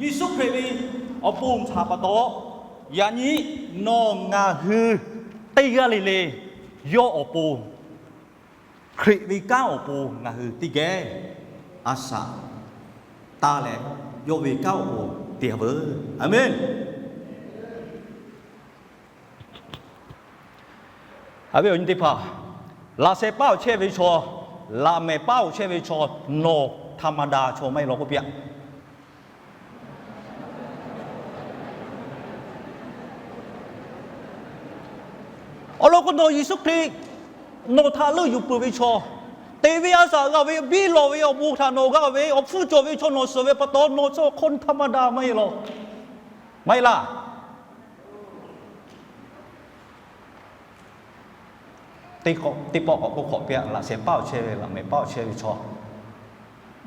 Yeˍsuˆ Hkriꞈ ve awˬ pon htaꞈ pa taw, yaꞈ nyi nawˬ ngaˬ hui teˇ g'aˇ le le yawˇ awˬ pon, Hkriꞈ ve kanˉ awˬ pon ngaˬ hui teˇ geh a shaꞈ taˇ leh, yawˇ ve kanˉ awˬ pon te-a veuˬ. Aˍmenˍ. Haꞈ ve awˬ nyi teˇ hpaˍ, laꞈ sheh paˉ awˬ chehˇ ve chaw, laꞈ mehˍ paˉ awˬ chehˇ ve chaw, nawˬ ธรรมดา chaw maˇ heˆ law k'oˆ piˇ-aꞈ. Awˬ lawn k'o, nawˬ Yeˍsuˆ Hkriꞈ nawˬ htaꞈ leuˆ yuˬ peuˬ ve chaw, teꞈ ve a shaꞈ g'a ve, biˇ lawˬ ve awˬ bon htaꞈ nawˬ g'a ve, awˬ hpfuhˇ cawˬ ve chaw nawˬ suhˍ ve pa taw, nawˬ chaw hk'aw ธรรมดา maˇ heˆ law. Maˇ heˆ laˇ. Teˇ pawˆ k'awꞈ k'oˆ hk'awꞈ piˇ-aꞈ, laꞈ sheh paˉ awˬ chehˇ ve, laꞈ mehˍ paˉ awˬ chehˇ ve chaw,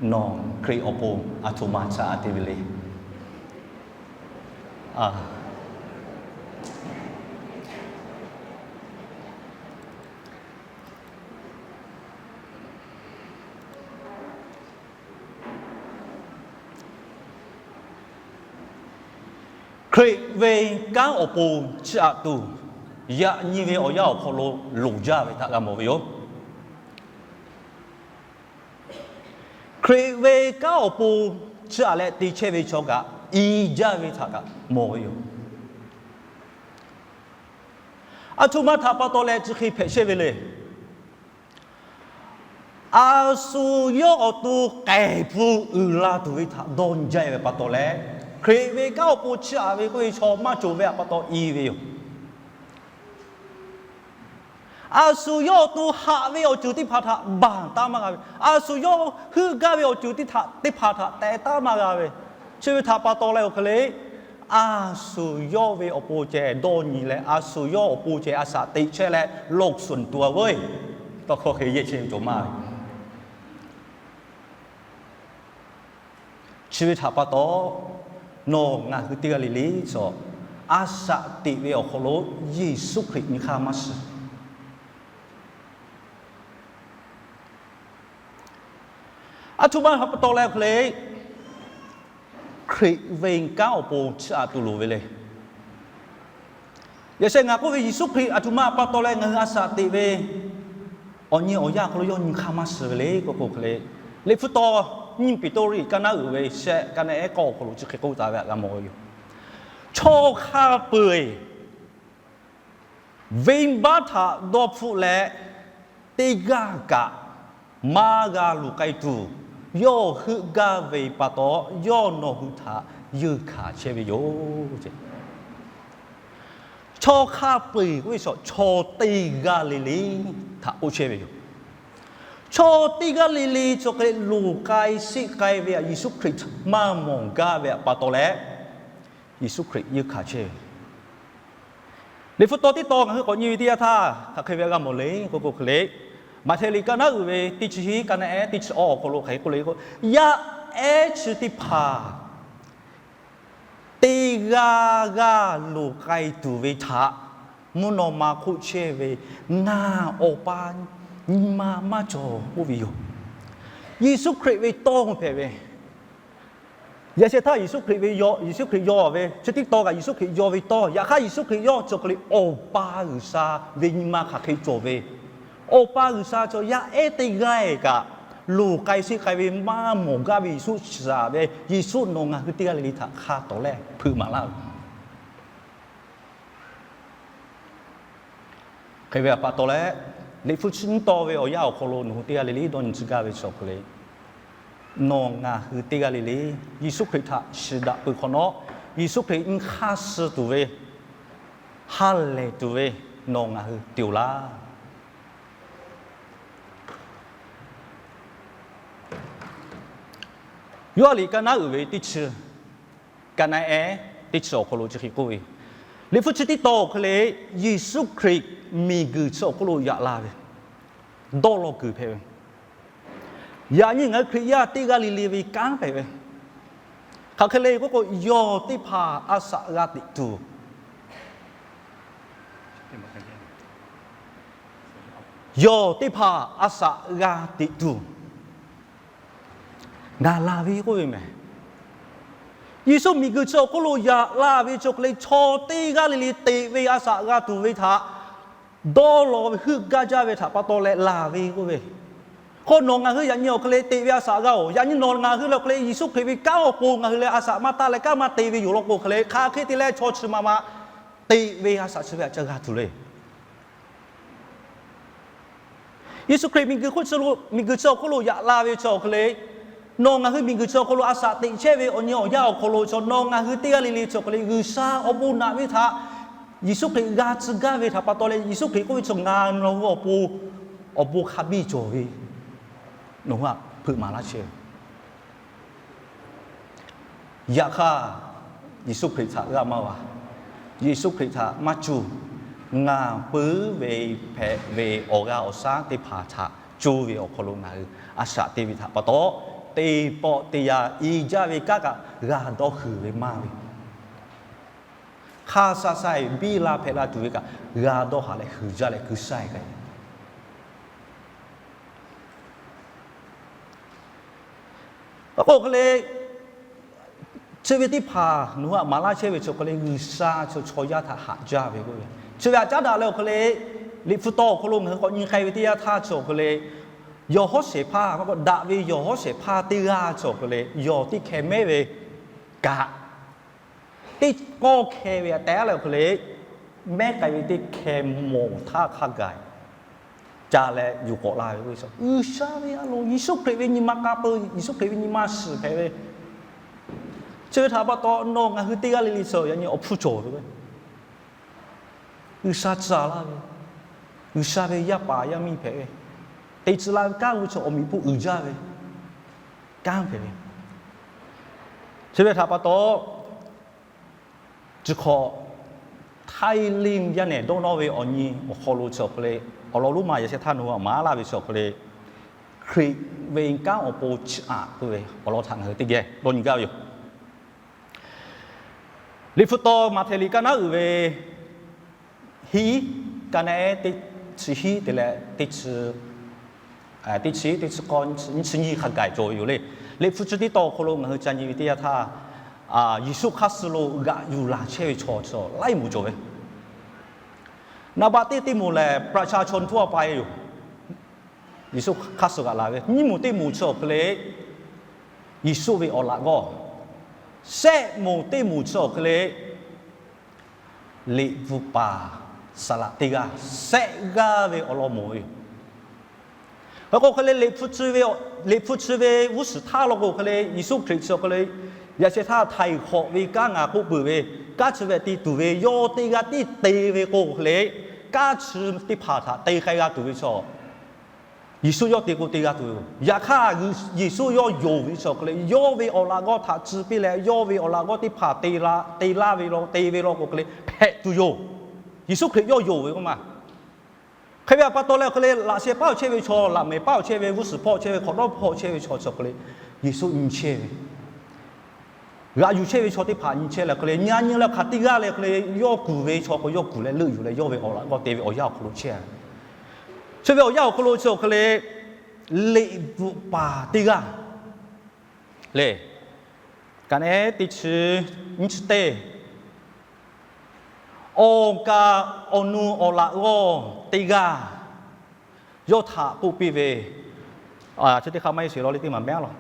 nawˬ Hkriꞈ awˬ pon aˬ htoꞈ ma shaꞈ te ve le. Hkriꞈ ve kanˉ awˬ pon chiˇ aꞈ tuˬ, yaꞈ nyi ve awˬ yanˇ awˬ hk'aw lo loˍ jaˇ ve htaꞈ g'a mawˬ ve yoˬ. Hkriꞈ ve kanˉ awˬ pon chiˇ aꞈ leh te chehˇ ve chaw kaꞈ i jaˇ ve htaꞈ kaꞈ mawˬ ve yoˬ. Aˬ htoꞈ ma htaꞈ pa taw leh chi hk'e hpehꞈ chehˇ ve le. A shu yawˇ awˬ to k'ehˬ pfuh uiˍ la tuˬ ve htaꞈ dawˇ nyi jaˇ ve pa taw leh, Hkriꞈ ve kanˉ awˬ pon chiˇ aꞈ ve k'oˆ ve chaw maˇ cawˬ ve htaꞈ pa taw i ve yoˬ. A shu yawˇ awˬ to haꞈ ve awˬ ceuˬ teˇ hpaˍ htaꞈ baˬ taˉ maˇ g'a ve, a shu yawˇ heuˆ gaˇ ve awˬ ceuˬ teˇ hpaˍ htaꞈ tehꞈ taˉ maˇ g'a ve, chi ve htaꞈ pa taw leh awˬ hk'e le, a shu yawˇ ve awˬ pon ceh dawˇ nyi leh, a shu yawˇ awˬ pon ceh a shaꞈ teꞈ chehˇ leh โลกส่วนตัว veuˬ, tawˇ hkawˇ hk'e yehˇ chehˇ ve cawˬ maˇ ve. Chi ve htaꞈ pa taw, nawˬ ngaˬ hui teˇ g'aˇ le le chaw, a shaꞈ teꞈ ve awˬ hk'aw lo Yeˍsuˆ Hkriꞈ nyi hk'aˇ maˇ shiˍ. Aˬ htoꞈ ma htaꞈ pa taw leh awˬ hk'e le, Hkriꞈ ve kanˉ awˬ pon chiˇ aꞈ tuˬ loˍ ve le. Yaꞈ sheh ngaˬ k'oˆ ve, Yeˍsuˆ Hkriꞈ aˬ htoꞈ ma pa taw leh ngaˬ hui a shaꞈ teꞈ ve awˬ nyi awˬ yanˇ hk'aw lo yawˇ nyi hk'aˇ maˇ shiˍ ve le k'oˆ k'o hk'e le, Liꞈ hpu taw nyiˇ Peˍtruˆ ka naˉ uiˍ ve shehˆ ka naˉ ehˉ k'awˇ awˬ hk'aw lo chi hk'e k'oˆ taˍ ve htaꞈ g'a mawˬ ve yoˬ. Chaw hk'a peu-eˬ venˇbaˆ htaꞈ dawˇ hpfuhˆ leh, teˇ g'aˇ kaꞈ maˇ g'a luˬ k'ai tuˬ, yawˇ heuˆ gaˇ ve pa taw, yawˇ nawˬ hui htaꞈ yeunˇ hkanˍ chehˇ ve yoˬ. Chaw hk'a peu-eˬ k'oˆ ve chaw, chaw teˇ g'aˇ le le htaꞈ k'oˆ chehˇ ve yoˬ. Chaw teˇ g'aˇ le le chaw hk'e loˬ k'ai sheˆ k'ai ve htaꞈ Yeˍsuˆ Hkriꞈ maˇ mawˬ gaˇ ve htaꞈ pa taw leh, Yeˍsuˆ Hkriꞈ yeunˇ hkanˍ chehˇ ve. Liꞈ hpu taw teˇ taw ngaˬ hui k'awꞈ nyi ve teˇ yanˇ htaˇ hk'aˬ hk'e ve g'a mawˬ le k'oˆ k'o hk'e le, Maꞈhtehˍ liꞈ ka naˉ uiˍ ve teˇ chi hiˉ ka naˉ ehˉ teˇ chi awˇ awˬ hk'aw lo hk'aˬ hk'e k'oˆ le k'o, yaˇ ehˉ chi teˇ hpaˍ teˇ g'aˇ g'aˇ loˬ k'ai tuˬ ve htaꞈ mvuhˇ naw ma hk'oˆ chehˇ ve ngaˬ Awˬ pa nyi ma maˇ cawˬ k'oˆ ve yoˬ. Yeˍsuˆ Hkriꞈ ve tawˇ hpehꞈ ve, yaꞈ sheh htaˇ Yeˍsuˆ Hkriꞈ ve, Yeˍsuˆ Hkriꞈ yaw ve chi teˇ taw kaꞈ Yeˍsuˆ Hkriꞈ yaw ve tawˇ, yaꞈ hk'aˇ Yeˍsuˆ Hkriꞈ yawˇ cawˬ hk'e le Awˬ pa G'uiˬsha ve nyi ma hk'aˬ hk'e cawˬ ve, Awˬ pa G'uiˬsha cawˬ yaˇ ehˉ teˇ g'aˇ kaꞈ loˬ k'ai sheˆ k'ai ve maˇ mawˬ gaˇ ve Yeˍsuˆ shiˍ ve, Yeˍsuˆ nawˬ ngaˬ hui teˇ g'aˇ le le htaꞈ hk'a tawˍ leh hpeuꞈ maˍ laˇ ve Hk'e ve pa taw leh, Liꞈ hpu chi nyiˇ taw ve awˬ yanˇ awˬ hk'aw lo nawˬ hui teˇ g'aˇ le le dawˇ nyi tcuh gaˇ ve chi awˬ hk'e le, nawˬ ngaˬ hui teˇ g'aˇ le le Yeˍsuˆ Hkriꞈ htaꞈ shiˍ daꞈ peuˬ hk'awꞈ nawˉ, Yeˍsuˆ Hkriꞈ nyi hk'aˇ suh tuˬ ve, ha lehˬ tuˬ ve nawˬ ngaˬ hui te-oˬ laˇ. Yoˇhanˬ liꞈ ka naˉ uiˍ ve teˇ chi, ka naˉ ehˉ teˇ chi awˬ hk'aw lo chi hk'e k'oˆ ve, Liꞈ hpu chi teˇ taw awˬ hk'e le, Yeˍsuˆ Hkriꞈ miˬguiˬ chi awˬ hk'oˆ lo yaꞈ la ve, dawˇ law kuiˬ hpehꞈ ve, yaꞈ nyi ngaˬ hui Hkriꞈ yaˇ teˇ g'aˇ le le ve kanˉ hpehꞈ ve, hk'aˬ hk'e le k'oˆ k'o, yawˬ teˇ hpaˍ a shaꞈ g'a teꞈ tuˬ, yawˬ teˇ hpaˍ a shaꞈ g'a teꞈ tuˬ, ngaˬ laˬ ve k'oˆ ve mehˬ. Yeˍsuˆ miˬguiˬ chi awˬ hk'oˆ lo yaꞈ la ve chi awˬ hk'e leh, chaw teˇ g'aˇ le le teꞈ ve a shaꞈ g'a tuˬ ve htaꞈ dawˇ law ve heuˆ gaˇ jaˇ ve htaꞈ pa taw leh laˬ ve k'oˆ ve. K'o nawˬ ngaˬ hui yaꞈ nyi awˬ hk'e leh teꞈ ve a shaꞈ g'a-oˬ. Yaꞈ nyi nawˬ ngaˬ hui leh awˬ hk'e leh Yeˍsuˆ Hkriꞈ ve kanˉ awˬ pon ngaˬ hui leh a shaꞈ maˇ taˆ leh kanˉ maˇ te ve yoˬ law k'o hk'e leh, hk'aˬ hk'e te leh chaw chi ma ma teꞈ ve a shaꞈ chi ve aꞈ ca g'a tuˬ le. Yeˍsuˆ Hkriꞈ miˬguiˬ hk'oˆ, miˬguiˬ chi awˬ hk'oˆ lo yaꞈ la ve chi awˬ hk'e leh, nawˬ ngaˬ hui miˬguiˬ chi awˬ hk'aw lo a shaꞈ teꞈ chehˇ ve awˬ nyi awˬ yanˇ awˬ hk'aw lo chaw nawˬ ngaˬ hui teˇ g'aˇ le le chi awˬ hk'e leh G'uiˬsha awˬ bon naꞈ ve htaꞈ Yeˍsuˆ Hkriꞈ g'a tcuh gaˇ ve htaꞈ pa taw leh, Yeˍsuˆ Hkriꞈ k'oˆ ve chaw ngaˬ nawˬ hui awˬ pon awˬ bon hk'a biˇ cawˬ ve nawˬ hui aꞈ hpeuꞈ maˍ laˇ chehˇ ve. Yaꞈ hk'aˇ, Yeˍsuˆ Hkriꞈ htaꞈ g'a maˇ va. Yeˍsuˆ Hkriꞈ htaꞈ maˇ cuˇ. Ngaˬ puiˉ ve hpehꞈ ve awˬ g'a awˬ shaˉ teˇ hpaˍ htaꞈ cuˇ ve awˬ hk'aw lo ngaˬ hui a shaꞈ te ve htaꞈ pa taw, teˇ pawˆ teˇ yanˇ i jaˇ ve kanˉ kaꞈ g'a dawˇ huiˍ ve maˇ ve, hk'a sha sha-e biˇ la hpehꞈ la tuˬ ve kaꞈ g'a dawˇ haˍ leh huiˍ jaˇ leh keu sha-e k'ai ve. K'o hk'e leh, chi ve teˇ hpaˍ nawˬ hui aꞈ maˍ laˇ chehˇ ve chi hk'e leh G'uiˬsha chi chaw yaˇ htaꞈ haꞈ jaˇ ve k'oˆ ve. Chi ve aꞈ caˉ daꞈ leh awˬ hk'e leh, Liꞈ hpu taw awˬ hk'aw lo ngaˬ hui k'awꞈ nyi k'ai ve teˇ yanˇ htaˇ chi awˬ hk'e leh, yawˬ hawˉ shehˍ hpaˇ, daꞈ ve yawˬ hawˉ shehˍ hpaˇ teˇ g'aˇ chi awˬ hk'e leh yawˬ teˇ hkeh mehˉ ve kaꞈ, teˇ kawˆ hkeh ve aꞈ tehˉ leh awˬ hk'e leh, mehˉ k'ai ve teˇ hkeh mawˬ htaˇ hk'a gaˬ ca leh yuˬ k'awꞈ la ve k'o, G'uiˬsha ve a loˍ, Yeˍsuˆ Hkriꞈ ve nyi ma k'a peu-eˬ, Yeˍsuˆ Hkriꞈ ve nyi ma shiˍ hpehꞈ ve, chi ve htaꞈ pa taw nawˬ ngaˬ hui teˇ g'aˇ le le chi yaꞈ nyi awˬ hpfuhˇ cawˬ ve G'uiˬsha tcuh laˇ ve, G'uiˬsha ve yaˇ paˍ yaˇ miˇ hpehꞈ ve, te tcuh la ve kanˉ g'uˇ chi awˬ miˍ hpawˇ uiˍ jaˇ ve kanˉ hpehꞈ ve, chi ve htaꞈ pa taw, chi hk'awꞈ Htaiˇ Limˇ yaˇ nehˬ dawˇ nawˇ ve awˬ nyi awˬ hk'aw lo chi awˬ hk'e leh, awˬ lawn lonˉ ma yaꞈ sheh htaˇ nawˬ hui aꞈ maˍ laˇ ve chi awˬ hk'e leh, Hkriꞈ ve kanˉ awˬ pon chiˇ aꞈ k'oˆ ve awˬ lawn htaꞈ ngaˬ hui teˇ geh dawˇ nyi gaˇ ve yoˬ. Liꞈ hpu taw Maꞈhtehˍ liꞈ kaˇ naˉ uiˍ ve hiˉ, kaˇ naˉ teˇ chi hiˉ te leh teˇ chi, teˇ chi, teˇ chi k'awˇ, nyiˇ chi nyiˇ hk'a gaˬ cawˬ ve yoˬ le. Liꞈ hpu chi teˇ taw awˬ hk'aw lo ngaˬ hui ca nyi ve teˇ yanˇ htaˇ, Yeˍsuˆ hk'aˇ suh lo g'aꞈ yuˬ laˬ chehˇ ve chaw chi laiˉ moˍ cawˬ ve. Naˍ baꞈ teˇ teˇ moˍ lehˬ ประชาชนทั่วไป yoˬ. Yeˍsuˆ hk'aˇ suh g'aꞈ laˬ ve nyiˇ moˍ teˇ moˍ chi awˬ hk'e leh, Yeˍsuˆ ve awˬ laꞈ g'awˇ, shehˆ moˍ teˇ moˍ chi awˬ hk'e leh, liꞈ bvuhꞈ paˍ saˍ laꞈ teˇ g'aˇ, shehˆ g'aˇ ve awˬ lawn mawˬ ve yoˬ. Hk'e k'o hk'e leh, Liꞈ hpu chi ve g'uˇ suhˍ htaˇ law k'o hk'e leh, Yeˍsuˆ Hkriꞈ chi awˬ hk'e leh yaꞈ sheh htaˇ htaiˍ hk'awꞈ ve kanˉ ngaˬ k'oˆ peuˬ ve, kanˉ chi ve te tuˬ ve yawˇ teˇ g'aˇ tiˉ te ve k'o hk'e leh, kanˉ chi teˇ hpaˍ htaꞈ te k'ai g'a tuˬ ve chaw Yeˍsuˆ yawˇ te k'o te g'a tuˬ ve yoˬ. Yaꞈ hk'aˇ, Yeˍsuˆ yawˇ yonˍ ve chi awˬ hk'e leh, yawˇ ve awˬ laꞈ g'awˇ htaꞈ tcuh piˇ leh, yawˇ ve awˬ laꞈ g'awˇ teˇ hpaˍ te la, te laˇ ve law, te ve law k'o hk'e leh hpehꞈ tuˬ yoˬ. Yeˍsuˆ Hkriꞈ yawˇ yonˍ ve k'oˆ ma. Hk'e ve pa taw leh awˬ hk'e leh, laꞈ sheh paˉ awˬ chehˇ ve chaw, laꞈ mehˍ paˉ awˬ chehˇ ve, g'uˇ suhˍ hpawˇ chehˇ ve, hk'awꞈ dawˇ hpawˇ chehˇ ve chaw chi awˬ hk'e leh Yeˍsuˆ nyi chehˇ ve, g'aꞈ yuˬ chehˇ ve chaw teˇ hpaˍ nyi chehˇ leh hk'e leh, nyi a nyi leh hk'aˬ teˇ g'aˇ leh hk'e leh, yawˇ kuˬ ve chaw k'o yawˇ kuˬ leh leuˆ yuˬ leh, yawˇ ve awˬ laꞈ g'awˇ te ve awˬ yanˇ awˬ hk'aw lo chehˇ ve. Chi ve awˬ yanˇ awˬ hk'aw lo chi awˬ hk'e leh, liꞈ bvuhꞈ paˍ teˇ g'aˇ lehˬ, kaꞈ nehˉ teˇ chi nyiˇ chi teˇ, awˬ kaˍ awˬ nu awˬ laꞈ g'awˇ teˇ g'aˇ yawˇ htaꞈ k'oˆ piˇ ve, chi teˇ hk'a maˇ heˆ sheˍ law le teˇ maˬ mehˉ law.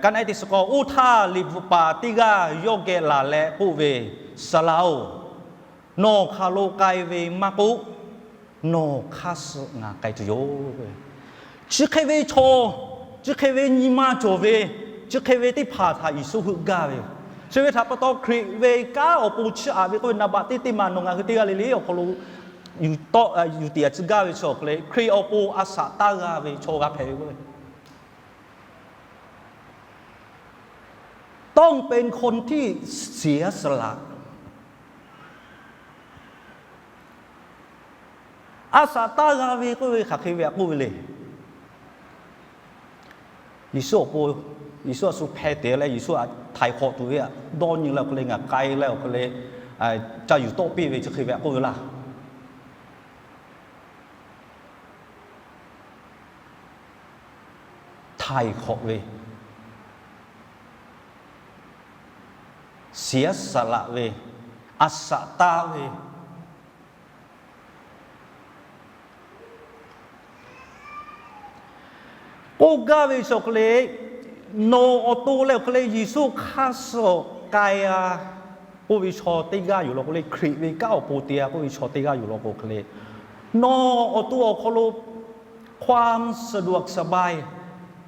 Kaˇ nehˉ teˇ chi k'awˇ, oˇ htaˇ liꞈ bvuhꞈ paˍ teˇ g'aˇ yawˇ geh laˬ leh k'oˆ ve, Saˍ laꞈ-oˬ, nawˬ hk'aˬ lo k'ai ve maˇ k'oˆ, nawˬ hk'aˇ suh ngaˬ k'ai tuˬ yoˬ. Chi hk'e ve chaw, chi hk'e ve nyi ma cawˬ ve, chi hk'e ve teˇ hpaˍ htaꞈ Yeˍsuˆ heuˆ gaˇ ve yoˬ. Chi ve htaꞈ pa taw, Hkriꞈ ve kanˉ awˬ pon chiˇ aꞈ ve k'oˆ ve naˍ baꞈ teˇ teˇ maˬ nawˬ ngaˬ hui teˇ g'aˇ le le awˬ hk'aw lo yuˬ tiꞈ yaꞈ tcuh gaˇ ve chi awˬ hk'e leh, Hkriꞈ awˬ pon a shaꞈ taˇ g'a ve chaw g'a hpehꞈ ve k'oˆ ve ต้องเป็นคนที่เสียสละ A shaꞈ taˇ g'a ve k'oˆ ve hk'aˬ hk'e ve aꞈ k'oˆ ve le. Yeˍsuˆ awˬ pon, Yeˍsuˆ a shu hpeh te leh Yeˍsuˆ htaꞈ htaiˍ hk'awꞈ tuˬ ve aꞈ dawˇ nyi leh awˬ hk'e leh ngaˬ k'ai leh awˬ hk'e leh ca yuˬ tawˆ piˇ ve chi hk'e ve aꞈ k'oˆ ve laˇ. htaiˍ hk'awꞈ ve, shiˍ yaˇ saˍ laꞈ ve, a saꞈ taˇ ve, k'oˆ gaˇ ve chi awˬ hk'e le, nawˬ awˬ to leh awˬ hk'e le Yeˍsuˆ hk'aˇ suh k'ai a k'oˆ ve chaw teˇ g'aˇ yoˬ law k'o le, Hkriꞈ ve kanˉ awˬ pon te a k'oˆ ve chaw teˇ g'aˇ yoˬ law k'o hk'e le, nawˬ awˬ to awˬ hk'aw lo ความสะดวกสบาย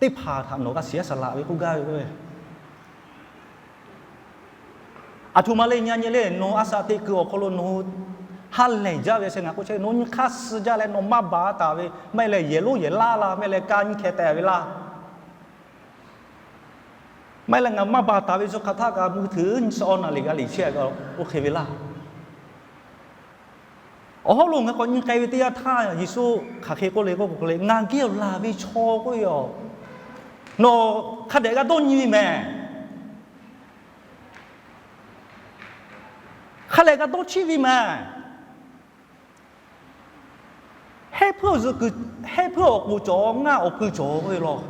teˇ hpaˍ htaꞈ nawˬ g'a shiˍ yaˇ saˍ laꞈ ve k'oˆ gaˇ ve k'o, aˬ htoꞈ ma le nyi nyi le, nawˬ hui a saꞈ teꞈ kuiˬ awˬ hk'aw lo nawˬ hui ha lehˬ jaˇ ve seh ngaˬ k'oˆ chehˇ ve, nawˬ nyi hk'aˇ suh jaˇ leh nawˬ maˇ baˬ taˍ ve, maˇ heˆ leh yehˬ lonˉ yehˬ laˇ laˇ, maˇ heˆ leh ka nyi hkeh teh ve laˇ, maˇ heˆ leh ngaˬ maˇ baˬ taˍ ve chi hk'aˬ htaˇ kaꞈ mui htuiˍ nyi suh awˬ naˍ riˍ g'a liꞈ chehˇ ve oˇ hk'e ve laˇ. Awˬ hawˉ lo ngaˬ k'awꞈ nyi k'ai ve teˇ yanˇ htaˇ Yeˍsuˆ hk'aˬ hk'e k'oˆ le k'oˆ k'o hk'e le, ngaˬ geh awˬ laˬ ve chaw k'oˆ ve yoˬ, nawˬ hk'a dehꞈ g'a dawˇ nyi ve mehˍ. Hk'a dehꞈ g'a dawˇ chiˇ ve mehˍ. Hehˉ hpuiˇ awˬ zuhꞈ kuiˬ, hehˉ hpuiˇ awˬ k'oˍ cawˬ, ngaˇ awˬ hpui cawˬ ve law.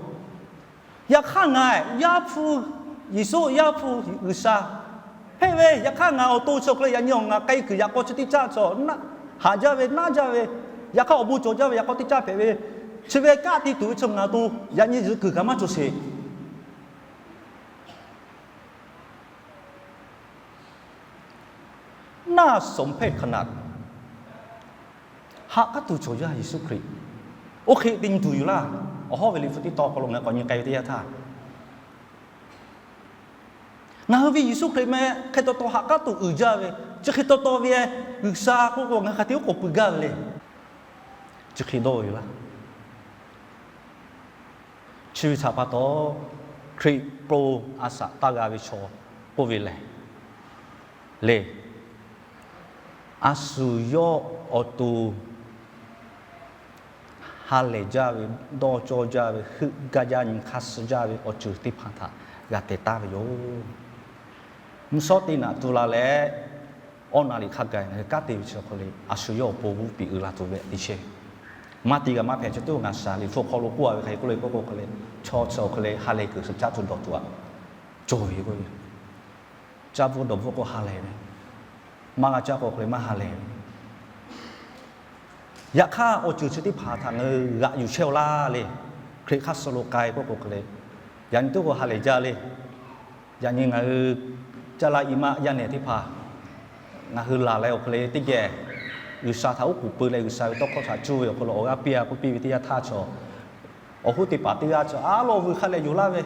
Yaꞈ hk'aˇ ngaˬ Yaˇ hpu, Yeˍsuˆ Yaˇ hpu G'uiˬsha hpehꞈ ve, yaꞈ hk'aˇ ngaˬ awˬ to chi awˬ hk'e le yaꞈ nyi awˬ ngaˬ k'ai kuiˬ yaꞈ k'aw chi teˇ caˇ chaw, haꞈ jaˇ ve, naˉ jaˇ ve, yaꞈ hk'aˇ awˬ bon cawˬ jaˇ ve yaꞈ k'aw teˇ caˇ hpehꞈ ve, chi ve kanˉ te tuˬ ve chi ngaˬ awˬ to yaꞈ nyi zuhꞈ kuiˬ kaꞈ maˇ cawˬ sheˍ. Naˇ sawˍ hpehˇ hk'aˬ naꞈ, haꞈ k'aˉ tuˬ cawˬ yaˇ Yeˍsuˆ Hkriꞈ. Oˇ hk'e te nyi tuˬ yoˬ laˇ. Awˬ hawˉ ve liꞈ hpu teˇ tawn hk'aw lo ngaˬ k'awꞈ nyi k'ai ve teˇ yanˇ htaˇ, ngaˬ hui ve Yeˍsuˆ Hkriꞈ meh hk'e taw taw haꞈ k'aˉ tuˬ uiˍ jaˇ ve, chi hk'e taw taw ve G'uiˬsha k'oˆ k'o ngaˬ hk'aˬ hk'e oˉ k'oˍ pui gaˇ ve le. Chi hk'e dawˇ ve laˇ. Chi ve htaꞈ pa taw, Hkriꞈ pon a saꞈ taˇ g'a ve chaw k'oˆ ve lehˬ, le, a shu yawˇ awˬ to ha lehˬ jaˇ ve, dawˇ cawˇ jaˇ ve, heuˆ gaˇ jaˇ, nyi hk'aˇ suh jaˇ ve awˬ ceuˬ teˇ hpaˍ htaꞈ g'a teh taˍ ve yoˬ. Mvuhˇ shawˉ teˇ naꞈ tu la leh, awˬ naˍ riˍ hk'a gaˬ ngaˬ hui kanˉ te ve chi awˬ hk'aw lo, a shu yawˇ awˬ pon g'uˇ piˍ uiˍ la tuˬ ve teˇ chehˇ. Maˇ te g'a maˇ hpehꞈ, chi teˇ g'aˇ ngaˬ shaˍ liꞈ hpu hk'aw lo k'oˆ a ve hk'aˬ hk'e k'oˆ le k'oˆ k'o hk'e le, chaw chi awˬ hk'e le ha lehˬ kuiˬ suh caˇ tuˬ dawˬ tuˬ a cawˬ ve k'oˆ ve, caˇ bvuhˆ dawˬ bvuhˆ k'o ha lehˬ ve, maˇ g'a caˇ k'o hk'e le maˇ ha lehˬ ve. Yaꞈ hk'aˇ awˬ ceuˬ chi teˇ hpaˍ htaꞈ ngaˬ hui g'aꞈ yuˬ chehˇ-oˆ laˇ le. Hkriꞈ hk'aˇ suh lo k'ai k'oˆ k'o hk'e le, yaꞈ nyi teˇ k'o ha lehˬ jaˇ le. Yaꞈ nyi ngaˬ hui caˇ laˇ i maˆ yaˇ nehˬ teˇ hpaˍ, ngaˬ hui laˬ leh awˬ hk'e le teˇ geh G'uiˬsha htaꞈ oˉ k'oˍ pui leh G'uiˬsha ve tawˇ hkawˇ htaꞈ cuˇ ve awˬ hk'aw lo awˬ g'aˇ piˇ a k'oˆ piˇ ve teˇ yanˇ htaˇ chaw, awˬ hoˉ teˇ hpaˍ teˇ g'aˇ chaw a lawˬ vuiˬ hk'a lehˬ yuˬ laˇ ve,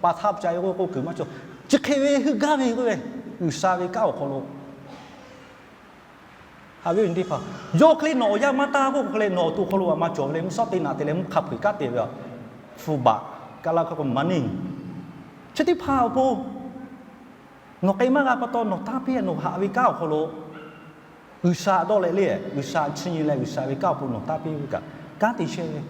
pa htaˇ ca e k'oˆ k'oˆ kuiˬ maˇ cawˬ. Chi hk'e ve heuˆ gaˇ ve k'oˆ ve, G'uiˬsha ve kanˉ awˬ hk'aw lo Haꞈ ve teˇ hpaˍ, yawˇ hk'e le nawˬ awˬ yanˇ maˇ taˇ k'oˆ k'o hk'e le, nawˬ awˬ to hk'aw lo a maˇ cawˬ ve le. Mvuhˇ shawˉ teˇ naꞈ te leh mvuhˇ hk'a hpeuꞈ kanˉ te ve a, hpu baꞈ kaˇ laˇ hk'a k'o maˇ neˇ. Chi teˇ hpaˍ awˬ pon nawˬ k'ai maˇ g'a pa taw nawˬ taˇ piˇ, nawˬ haꞈ ve kanˉ awˬ hk'aw lo G'uiˬsha dawˇ leh le, G'uiˬsha chi nyi leh G'uiˬsha ve kanˉ awˬ pon nawˬ taˇ piˇ ve kaꞈ, kanˉ te chehˇ ve.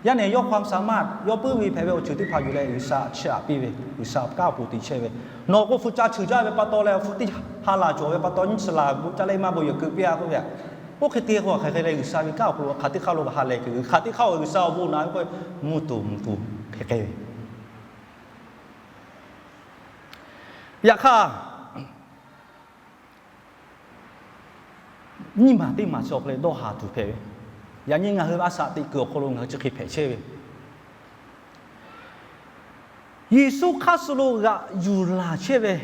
Yaˇ nehˬ yawˇ hk'aw saˍ maˇ yawˇ puiˉ ve hpehꞈ ve awˬ ceuˬ teˇ hpaˍ yuˬ leh G'uiˬsha chiˇ aꞈ piˇ ve, G'uiˬsha kanˉ awˬ pon te chehˇ ve. Nawˬ k'o hpu ca cheuˬ jaˇ ve pa taw leh awˬ hpu teˇ ha laˬ cawˬ ve pa taw nyiˇ chi laˬ gu caˇ leh maˇ bon yehˬ keu piˇ a k'oˆ ve a. Oˇ hk'e te k'o hk'aˬ hk'e le G'uiˬsha ve kanˉ awˬ hk'aw lo hk'aˬ teˇ hk'aˇ lo ha lehˬ kuiˬ, hk'aˬ teˇ hk'aˇ G'uiˬsha awˬ bon naꞈ ve k'o, mvuhˇ tuˬ mvuhˇ tuˬ hk'e k'ai ve. Yaꞈ hk'aˇ, nyiˇ maˬ teˇ maˬ chi awˬ hk'e le dawˇ haˍ tuˬ hpehꞈ ve. Yaꞈ nyi ngaˬ hui a shaꞈ teꞈ kuiˬ awˬ hk'aw lo ngaˬ hui chi hk'e hpehꞈ chehˇ ve. Yeˍsuˆ hk'aˇ suh lo g'aꞈ yuˬ laˬ chehˇ ve,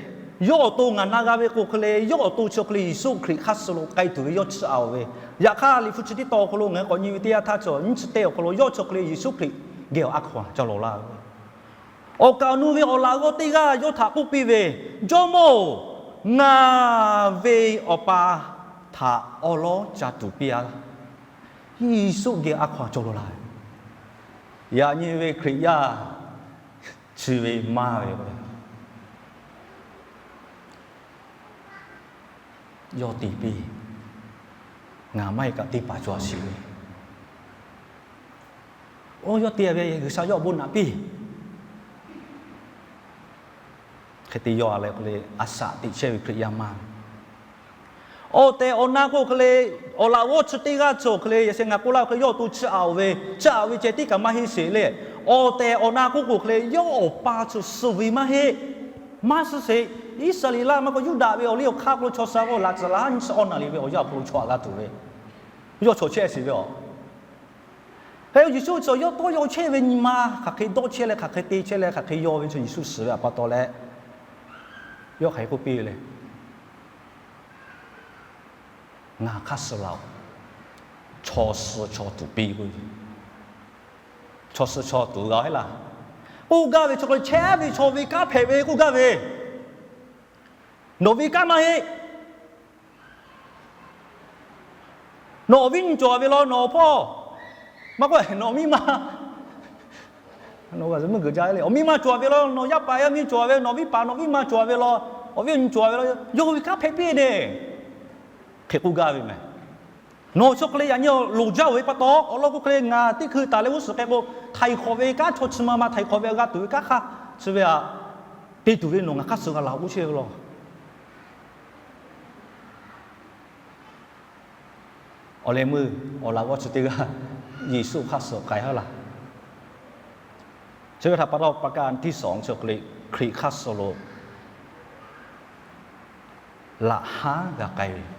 yawˇ awˬ to ngaˬ na g'a ve k'o hk'e le, yawˇ awˬ to chi awˬ hk'e le Yeˍsuˆ Hkriꞈ hk'aˇ suh lo k'ai tuˬ ve yawˇ chiˇ aꞈ ve. Yaꞈ hk'aˇ liꞈ hpu chi teˇ tawn awˬ hk'aw lo ngaˬ hui k'awꞈ nyi ve teˇ yanˇ htaˇ chaw nyiˇ chi teˇ awˬ hk'aw lo yawˇ chi awˬ hk'e le Yeˍsuˆ Hkriꞈ geh awˬ a hkaw anˬ ca lawˬ laˇ ve. Awˬ kaˍ awˬ nu ve awˬ laꞈ g'awˇ teˇ g'aˇ yawˇ htaꞈ k'oˆ piˇ ve, Jawˇmawˇ-oˬ, ngaˬ ve awˬ pa htaꞈ awˉ lawˉ ca tuˬ piˇ a. Yeˍsuˆ geh a hkaw anˬ cawˬ lawˬ laˇ ve. Yaꞈ nyi ve Hkriꞈ yaˇ chi ve maˇ ve k'o, yawˇ te piˇ, ngaˬ maˇ heˆ kaꞈ teˇ hpaˍ cawˬ a shiˍ ve. Oˇ yawˇ te ve G'uiˬsha yawˇ awˬ bon naꞈ piˇ. Hk'e te yaw a leh k'o le, a shaꞈ teꞈ chehˇ ve Hkriꞈ yaˇ maˇ ve. Awˬ tehˬ awˬ na k'o hk'e le, awˬ laꞈ g'awˇ chi teˇ g'aˇ chi awˬ hk'e le, yaꞈ sheh ngaˬ k'oˆ laˇ hk'e, yawˇ awˬ to chiˇ aꞈ-oˬ ve, chiˇ aꞈ-oˬ ve ceh tiˉ kaꞈ maˇ heˆ sheˍ le. Awˬ tehˬ awˬ na k'oˆ k'o hk'e le, yawˇ Awˬ pa chi suh ve maˇ heˆ. Maˇ suh sheˍ. Iˉsaˍreˍlaˆ maˇ k'o Yuˇdaꞈ ve awˬ liˇ awˬ hk'aˇ hk'aw lo chaw suh k'o, laꞈ tcuhˍ laꞈ haˉ nyi suh awˬ naˬ liꞈ ve awˬ yanˇ awˬ hk'aw lo chaw aꞈ g'a tuˬ ve, yawˇ chaw chehˇ sheˍ ve aˬ. Hk'e Yeˍsuˆ chi yawˇ tawˇ yaw chehˇ ve nyi ma hk'aˬ hk'e dawˇ chehˇ leh, hk'aˬ hk'e te chehˇ leh, hk'aˬ hk'e yaw ve chi Yeˍsuˆ shiˍ ve pa taw leh, yawˇ hk'aˬ hk'e k'oˆ piˇ ve le. Ngaˬ hk'aˇ suh laˬ-oˬ. Chaw suh chaw tuˍ piˇ k'oˆ ve, chaw suh chaw tuˍ g'a heˆ laˇ. K'oˆ gaˇ ve chaw hk'e le, chehˇ ve chaw ve kanˉ hpehꞈ ve k'oˆ gaˇ ve, nawˬ ve kanˉ maˇ heˆ. Nawˬ awˬ viˉ nyi cawˬ ve law, nawˬ awˬ hpawˇ, maˇ k'oˆ, nawˬ miˇ ma, awˬ miˇ ma cawˬ ve law, nawˬ yaˇ paˍ yaˇ miˇ cawˬ ve, nawˬ viˉ paˍ nawˬ viˉ ma cawˬ ve law, awˬ viˉ awˬ nyi cawˬ ve law, yawˇ hui ve kanˉ hpehꞈ piˇ ve ne. Hk'e k'oˆ gaˇ ve meh. Nawˬ chi hk'e le yaꞈ nyi loˍ jaˇ-oˬ ve pa taw, awˬ lawn k'o hk'e le ngaˬ teˇ hkui taˍ leh g'uˇ suhˍ k'ai k'o, htaiˍ hk'awꞈ ve kanˉ chaw chi ma ma htaiˍ hk'awꞈ ve g'a tuˬ ve kanˉ hk'aˇ chi ve aꞈ, te tuˬ ve nawˬ ngaˬ hk'aˇ suh g'a laˬ k'oˆ chehˇ ve law. Awˬ leh meuˇ awˬ laꞈ g'awˇ chi teˇ g'aˇ Yeˍsuˆ hk'aˇ suh k'ai haˉ laˇ. Chi ve htaꞈ pa taw, ประการที่สอง chi hk'e le, Hkriꞈ hk'aˇ suh lo laꞈ haˉ g'a k'ai ve yoˬ.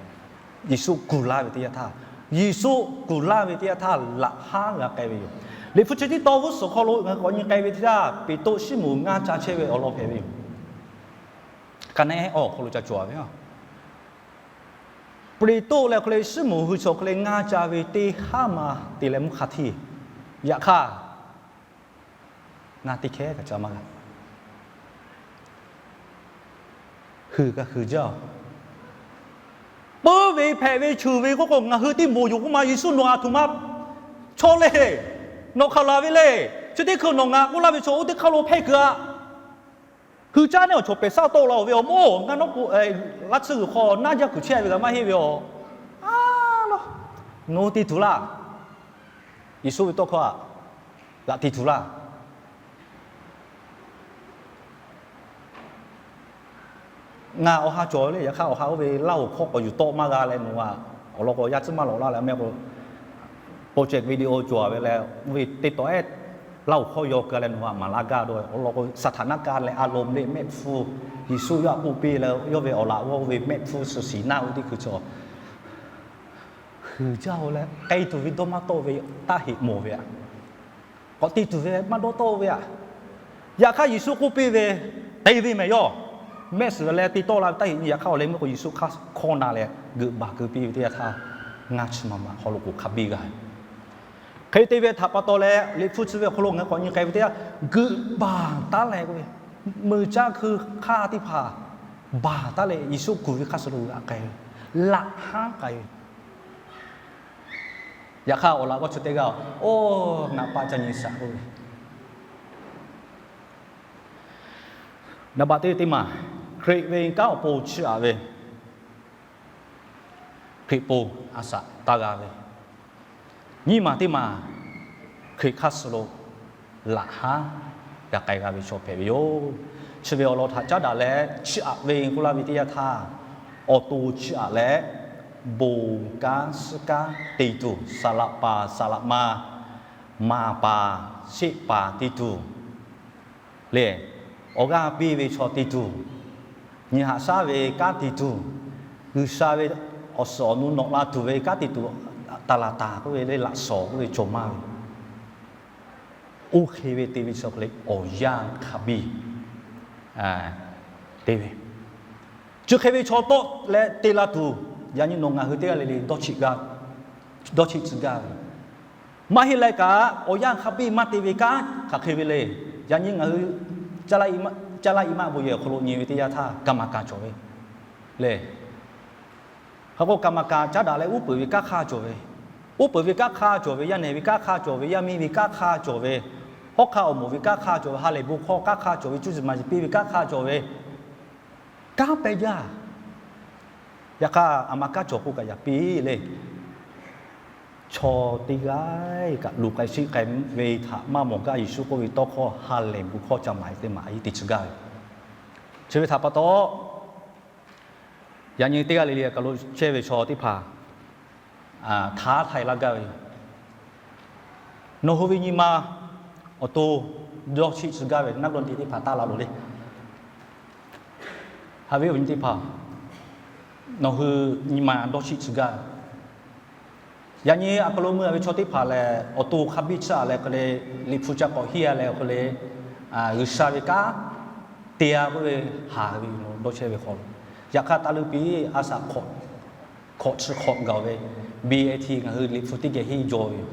Yeˍsuˆ kuˬ laˇ ve teˇ yanˇ htaˇ, Yeˍsuˆ kuˬ laˇ ve teˇ yanˇ htaˇ laꞈ haˉ g'a k'ai ve yoˬ. Liꞈ hpu chi tiˉ taw g'uˇ suhˍ hk'aw lo ngaˬ k'awꞈ nyi k'ai ve teˇ yanˇ, Peˍtruˆ Siˉmonˍ ngaˇ ca chehˇ ve awˬ lawn hpehꞈ ve yoˬ. Ka naˉ awˬ hk'aw lo ca cawˬ ve yoˬ. Peˍtruˆ leh hk'e le Siˉmonˍ hui chi hk'e le ngaˇ ca ve teˇ haˉ ma te leh mvuhˇ hk'a htiˇ. Yaꞈ hk'aˇ, ngaˇ teˇ hkehˉ kaꞈ ca maˇ g'a. Hui kaꞈ hui jaˇ-oˬ. Puiˉ ve hpehꞈ ve cheuˬ ve k'oˆ k'o, ngaˬ hui teˇ moˍ yoˬ k'oˆ ma, Yeˍsuˆ nawˬ aˬ htoꞈ ma chaw le, nawˬ hk'aˬ laˬ ve le, chi teˇ hkui nawˬ ngaˬ k'oˆ laˇ ve chaw oˇ teˇ hk'aˇ lo hpehˇ kuiˬ-a. Hui caˉ neˇ awˬ chawˬ pehˍ saˉ tawˆ la-oˬ ve awˬ moˇ, ngaˇ nawˉ k'o, laˇ tsuhˇ g'uiˬ hk'aw naˇ jaˇ kuiˬ chehˇ ve kaꞈ maˇ heˆ ve aˬ. A, nawˬ te tuˬ laˇ. Yeˍsuˆ ve tawˇ hkawˇ-a, g'aꞈ te tuˬ laˇ. Ngaˬ awˬ ha cawˬ le, yaꞈ hk'aˇ awˬ ha oˇ ve laˇ awˬ hkawˇ k'awꞈ yuˬ tawˆ maˇ g'a leh nawˬ-a, awˬ lawn k'o yaˇ tcuhˉ maˇ lawꞈ laˇ leh meh k'o, project video cawˬ ve leh, oˇ ve teˇ taw ehˉ laˇ awˬ hkawˇ yaw keu leh nawˬ-a maˍ laˇ gaˇ dawˇ. Awˬ lawn k'o, Saˍtanˍ naˆ ka leh a loˍ le mehˆ hpfuhˇ, Yeˍsuˆ yawˇ htaꞈ k'oˆ piˇ leh yawˇ ve awˬ laꞈ g'awˇ ve mehˆ hpfuhˇ suh shiˍ naˆ ve teˇ hkui cawˬ. Hui jaˇ-oˬ leh k'ai tuˬ ve dawˇ maˇ tawˆ ve taˇ heˆ mawˬ ve aꞈ. K'awꞈ te tuˬ ve maˇ dawˇ tawˆ ve aꞈ. Yaꞈ hk'aˇ Yeˍsuˆ k'oˆ piˇ ve, te ve mehˍ yawˇ. Mehˆ suhˍ leh te tawˆ la ve taˇ heˆ nyi. Yaꞈ hk'aˇ awˬ leh meuˇ k'o Yeˍsuˆ hk'aˇ hkawˇ na leh geuꞈ baˬ keu piˇ ve teˇ yanˇ htaˇ, ngaˇ chi ma ma hk'aw lo k'oˍ hk'a biˇ g'a. Hk'e te ve htaꞈ pa taw leh, Liꞈ hpu chi ve awˬ hk'aw lo ngaˬ hui k'awꞈ nyi k'ai ve teˇ yanˇ, geuꞈ baˬ taˉ leh k'oˆ ve, meuꞈ caˇ hkui hk'aˇ teˇ hpaˍ baˬ taˉ leh Yeˍsuˆ kuˬ ve hk'aˇ suh lo g'aꞈ k'ai ve, laꞈ haˉ k'ai ve. Yaꞈ hk'aˇ awˬ laꞈ g'awˇ chi teˇ g'aˇ, oˇ, ngaˬ pa ca nyi shaꞈ k'oˆ ve, naˍ baꞈ teˇ teˇ maˬ, Hkriꞈ ve kanˉ awˬ pon chiˇ aꞈ ve, Hkriꞈ pon a shaꞈ taˇ g'a ve, nyiˇ maˬ teˇ maˬ, Hkriꞈ hk'aˇ suh lo laꞈ haˉ g'a k'ai g'a ve chaw hpehꞈ ve yoˬ. Chi ve awˬ lawn htaꞈ caˉ daꞈ leh chiˇ aꞈ ve k'oˆ laˇ ve teˇ yanˇ htaˇ, awˬ to chiˇ aꞈ leh, bon kanˉ suhˉ kanˉ te tuˬ, saˍ laꞈ paˍ saˍ laꞈ ma, maˍ paˍ sheˆ paˍ te tuˬ lehˬ, awˬ g'aˇ piˇ ve chaw te tuˬ, nyi haꞈ shaˉ ve kanˉ te tuˬ, G'uiˬsha ve awˬ suhˍ awˬ nu nawꞈ la tuˬ ve kanˉ te tuˬ, taˍ laˬ taˍ k'oˆ ve le, laꞈ shawˍ k'oˆ ve cawˬ maˇ ve, oˇ hk'e ve te ve chaw hk'e le awˬ yanˇ hk'a biˇ te ve, chi hk'e ve chaw tawˆ leh te la tuˬ, yaꞈ nyi nawˬ ngaˬ hui teˇ g'aˇ le le dawˇ cheˆ tcuh gaˇ ve. Maˇ heˆ leh kaꞈ, awˬ yanˇ hk'a biˇ maˇ te ve kanˉ hk'aˬ hk'e ve le. Yaꞈ nyi ngaˬ hui caˇ laˇ i maˆ bon yehˬ awˬ hk'aw lo nyi ve teˇ yanˇ htaˇ, กรรมการ cawˬ ve le. Hk'e k'o กรรมการ caˉ daꞈ leh uˉ peunˍ ve kanˉ hk'aˇ cawˬ ve, uˉ peunˍ ve kanˉ hk'aˇ cawˬ ve, yaˇ nehˬ ve kanˉ hk'aˇ cawˬ ve, yaˇ miˇ ve kanˉ hk'aˇ cawˬ ve, hawˉ hk'aˇ awˬ moˍ ve kanˉ hk'aˇ cawˬ ve, ha lehˬ bon hkawˇ kanˉ hk'aˇ cawˬ ve, cuˇ yiˍ maˍ yiˍ piˇ ve kanˉ hk'aˇ cawˬ ve, kanˉ pehˇ jaˇ. Yaꞈ hk'aˇ, a ma kanˉ cawˬ k'oˆ kaꞈ yaꞈ piˇ le. Chaw teˇ g'aˇ kaꞈ luˬ k'ai sheˆ k'ai ve htaꞈ maˇ mawˬ gaˇ. Yeˍsuˆ k'oˆ ve tawˇ hkawˇ ha lehˬ bon hkawˇ ca maˍ teˇ maˬ a yiˉ te tcuh gaˇ ve. Chi ve htaꞈ pa taw, Yaꞈ nyi teˇ g'aˇ le le a hk'aw lo chehˇ ve chaw teˇ hpaˍ htaꞈ htaiˍ laˇ gaˇ ve yoˬ. Nawˬ hui ve nyi ma awˬ to dawˇ chiˆ tcuh gaˇ ve naˆ lawˇ te teˇ hpaˍ taˇ la loˬ le. Haꞈ ve awˬ viˉ teˇ hpaˍ, nawˬ hui nyi ma dawˇ chiˆ tcuh gaˇ ve. Yaꞈ nyi a hk'aw lo mui a ve chaw teˇ hpaˍ lehˬ, awˬ to hk'a biˇ chiˇ a leh hk'e le, Liꞈ hpu ca k'awꞈ hiˇ a leh hk'e le, G'uiˬsha ve kanˉ te a k'oˆ ve haˍ ve dawˇ chehˇ ve hk'aw lo, yaꞈ hk'aˇ taˇ leuˇ piˇ a shaꞈ hk'awꞈ chi hk'awꞈ gaˬ ve, B A T ngaˬ hui Liꞈ hpu teˇ geh henˇ jaw ve yoˬ.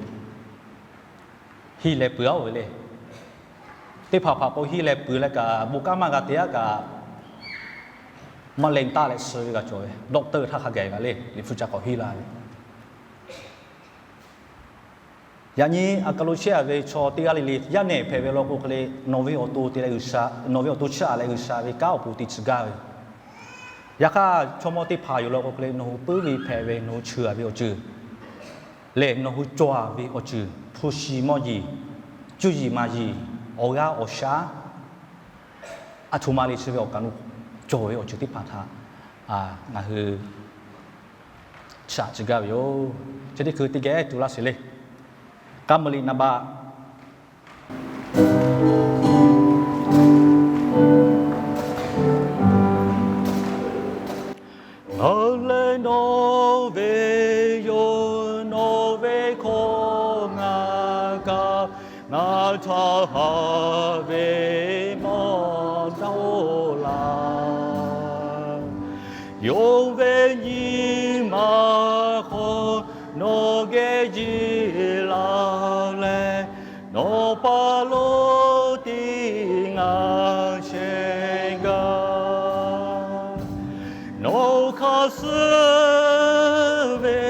Henˇ leh peuˬ a oˬ ve le. Teˇ hpaˍ hpaˍ k'o henˇ leh peuˬ leh kaꞈ bon kanˉ maˇ g'a te aˉ kaꞈ, maˇ leh taˇ leh suh ve g'a cawˬ ve, doctor htaˇ hk'a gaˬ kaꞈ le, Liꞈ hpu ca k'awꞈ henˇ la ve. Yaꞈ nyi a hk'aw lo chehˇ a ve chaw teˇ g'aˇ le le yaˇ nehˬ hpehꞈ ve law k'o hk'e le, nawˬ ve awˬ to te leh G'uiˬsha, nawˬ ve awˬ to chiˇ a leh G'uiˬsha ve kanˉ awˬ pon te tcuh gaˇ ve. Yaꞈ hk'aˇ chaw mawˇ teˇ hpaˍ yoˬ law k'o hk'e le, nawˬ hui puiˉ ve hpehꞈ ve, nawˬ hui cheuˬ a ve awˬ ceuˬ lehˬ, nawˬ hui cawˬ a ve awˬ ceuˬ hpu shi mawˇ yiˍ, cuˇ yiˍ maˍ yiˍ, awˬ g'aˇ awˬ shaˉ, aˬ htoꞈ ma le chi ve awˬ kaˍ lo cawˬ ve awˬ ceuˬ teˇ hpaˍ htaꞈ ngaˬ hui shaꞈ tcuh gaˇ ve yoˬ. Chi teˇ hkui teˇ geh tu laˇ sheˍ le. K'aˉ meuꞈ liꞈ naˍ baꞈ Ngaˬ lehˬ nawˬ ve yoˬ, nawˬ ve hkawˇ ngaˬ kaꞈ, ngaˬ htaꞈ haꞈ ve mawˇ dawˇ laˇ. Yonˍ ve nyi ma hk'aw nawˬ geh jiˇ la leh, nawˬ pa lo tiꞈ ngaˬ chehˇ gaˇ. Nawˬ hk'aˬ suh ve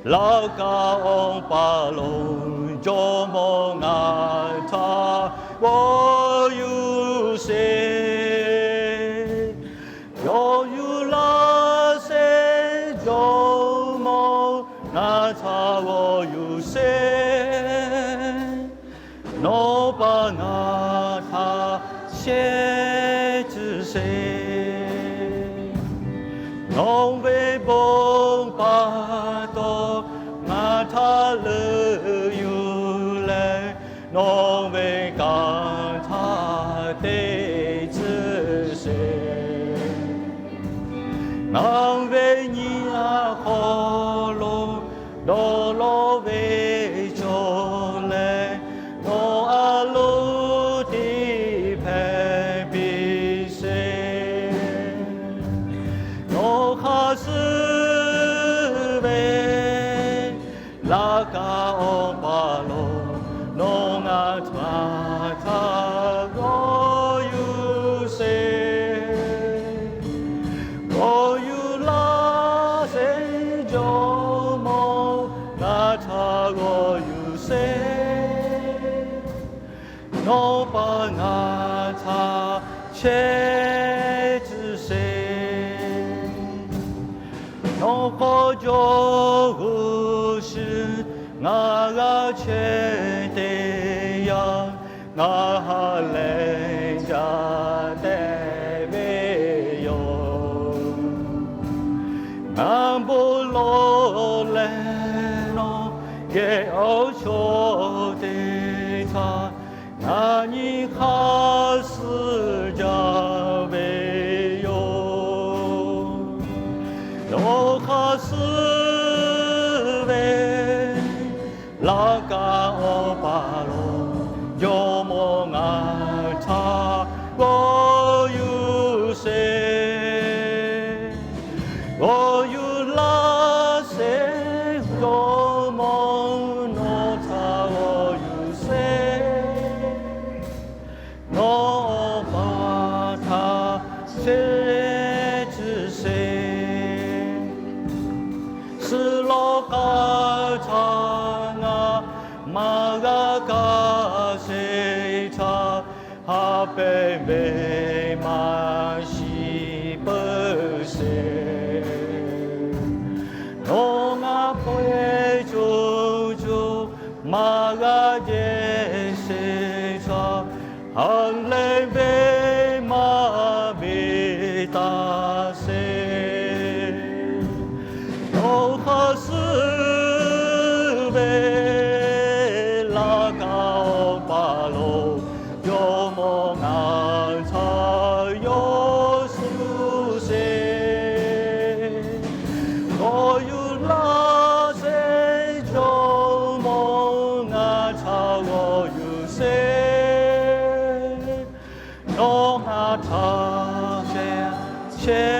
laꞈ ka awˬ pa lo, jawˇmawˇ ngaˬ htaꞈ g'awˇ yuˬ sheˍ. G'awˇ yuˬ laˇ sheˍ, jawˇmawˇ ngaˬ htaꞈ g'awˇ yuˬ sheˍ. Nawˬ pa ngaˬ htaꞈ shehˍ tcuh sheˍ. Nawˬ ve bon pa taw ngaˬ htaꞈ leuˬ yuˬ leh, nawˬ ve kanˉ htaꞈ te tcuh sheˍ. Ngaˬ ve nyi a hk'aw lo dawˇ law ve cawˬ leh, nawˬ a loˍ tiꞈ hpehꞈ piˇ sheˍ. Nawˬ hk'aˬ suh ve laꞈ ka awˬ pa lo, nawˬ ngaˬ htaꞈ htaꞈ g'awˇ yuˬ sheˍ. G'awˇ yuˬ laˇ sheˍ, jawˇmawˇ ngaˬ htaꞈ g'awˇ yuˬ sheˍ. Nawˬ pa ngaˬ htaꞈ shehˍ tcuh sheˍ. Nawˬ k'awꞈ jawˇ g'uˇ suhˍ ngaˬ g'a chehˇ te yanˇ, ngaˬ ha lehˬ jaˇ tehꞈ ve yoˬ. Ngaˬ bon lawˬ leh nawˬ geh awˬ chaw teˇ htaˇ, ngaˬ nyi hk'aˇ suh jaˇ ve yoˬ. Nawˬ hk'aˬ suh ve laꞈ ka awˬ pa lo, jawˇmawˇ ngaˬ htaꞈ g'awˇ yuˬ sheˍ. G'awˇ yuˬ laˇ sheˍ, jawˇmawˇ nawˬ htaꞈ g'awˇ yuˬ sheˍ. Nawˬ awˬ pa htaꞈ shehˍ tcuh sheˍ. Suh lawˬ k'aˇ htaˇ ngaˬ maˇ g'a kaˇ sheˍ htaˇ, ha pehˍ ve maˇ shiˍ peuˬ sheˍ. Nawˬ ngaˬ hpaweh co co maˇ g'a jehˬ sheˍ htaˇ, ha lehˬ ve maˇ ve taˇ sheˍ. paˍ lo, Jawˇmawˇ ngaˬ htaꞈ yawˇ shuˍ sheˍ. Nawˬ yuˬ laˇ sheˍ, Jawˇmawˇ ngaˬ htaꞈ g'aw yuˬ sheˍ. Nawˬ ngaˬ htaꞈ shehˍ shehˍ